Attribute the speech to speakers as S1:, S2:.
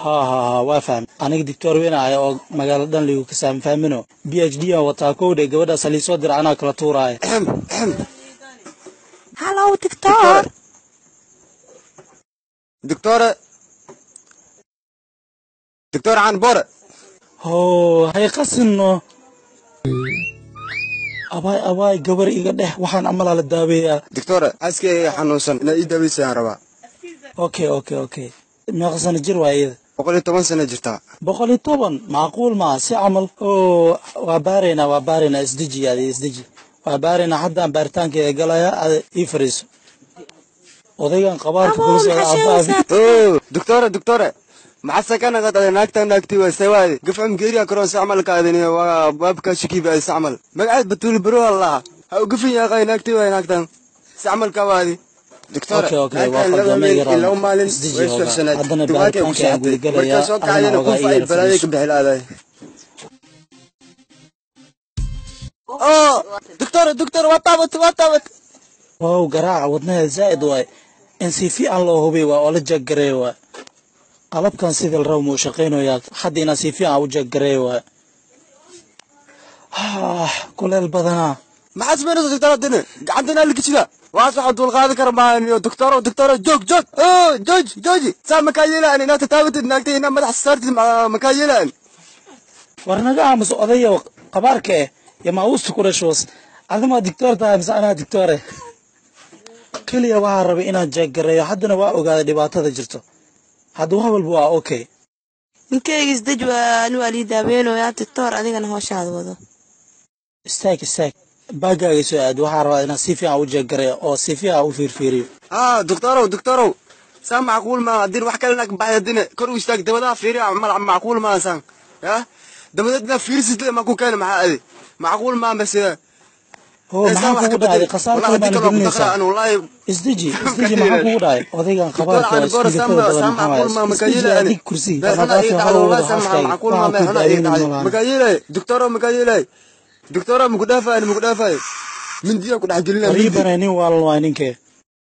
S1: Haa haa haa, waa fahmay. Aniga doctor weyn ahay oo magaalo dhan liigu ka saam fahmino. PhD aan wataa kowdhe. Gabadhaas halii soo dira, anaa kala tuuraaya.
S2: Hallow doctor.
S3: Doctore, doctor caan boore.
S1: Hoo, hay qasino. Abaay abaay, gabar iga dheh, waxaan amalaa la daaweeyaa.
S3: Doctore, xaaskeyga xanuunsan, inaa ii daaweysayaan rabaa.
S1: Okay, meeqa sano jir waa iyada?
S3: 110 sano jirtaa.
S1: 110 macquul maa si camal oo waa baaraynaa, waa baaraynaa. Isdeji adi, isdeji, waa baaraynaa. Haddaan baaritaankeeda galaya, ada ii fariiso. Odaygan qabaarka
S2: Abow,
S1: kula socda
S2: maxaa
S1: aabbaha.
S2: Sheegaysaa?
S3: O doctore, doctore, maxaa sakana qad naagta naagti waa sawaadi gafcum geeriya karoon sacmal kaadini waa baabka shikiiba ay sacmal magaceed Batuul baro Allah ha u gafin yaaqay naagti waa naagtan sacmal ka waadi. Doctore,
S1: Okay, waa qaldamay, iga raali.
S3: 2 maalin
S1: Isdeji
S3: way
S1: hoogaa.
S3: suxsanayd
S1: Haddana
S3: dumaakay ku
S1: baaritaanka ayaan
S3: seexatay
S1: gudagalayaa,
S3: markaa soo
S1: adina
S3: kacdayna
S1: hoogaa
S3: kunfa
S1: ii
S3: ay
S1: yara
S3: balaayay
S1: fariiso.
S3: Ka bixi laaday. Oo doctore, doctore, waa taabat, waa taabat.
S1: Wow, garaaca wadnaheeda zaa'id waay. In si fiican loo hubiy waa oo la jaggareeyo waay. Qalabkan sidii la rabo muu shaqaynayaa hadda? Inaan si fiican u jaggareeyo waay. Kuleel badanaa.
S3: Maxaad samaynaysaa doctor? Haddana gacantana la gijida waxaas waxaa dul qaadi kara maahan. Doctoro, doctoro, joog joog, oo jooji jooji, saa makaa yeelaan inaad tataabatid naagtay, inaad madax saartid makaa yeelaan.
S1: War naga aamus odaya qabaarka eh iyo maawusta ku dhashoos. Adimaa doctor tahay mise anaa doctore? Keliya waxaa rabay inaan jaggareeyo, haddana waa ogaaday dhibaatada jirto. Hadda wax walba waa okay.
S2: Ninkeyga isdej, waa ani waa lii daaweynayaa doctor, adigana hooshaada wado.
S1: Istaag istaag, baagaaga soo aad. Waxaa rabaa inaan si fiican u jaggareeyo oo si fiican u fiirfiiriyo.
S3: Ah doctorow, doctorow, saa macquul maaha. Haddii wax kale naag baxay, haddina kor u istaag, dabadaha fiiriya. Macquul maaha saan ya dabadeed inaad fiirisid ma ku keena. Maxaa adi macquul maaha masida.
S1: Hoo, maxaa kugu dhacday? Khasaar kale baana gelinaysaa. Isdeji isdeji, maxaa kugu dhacay? Odaygan qabaarka waa isbiigatada badan. Maxaa waaye? Isdeji adig, kursiga farmadaasi hore wado xaaskaaga, waxaan ku daaweynin malahan.
S3: Makaa yeelay doctoro, makaa yeelay doctoro, maku dhaafay, maku dhaafay, mindiya ku dhex gelina mindi.
S1: Qariibana nin waalan waay ninkee.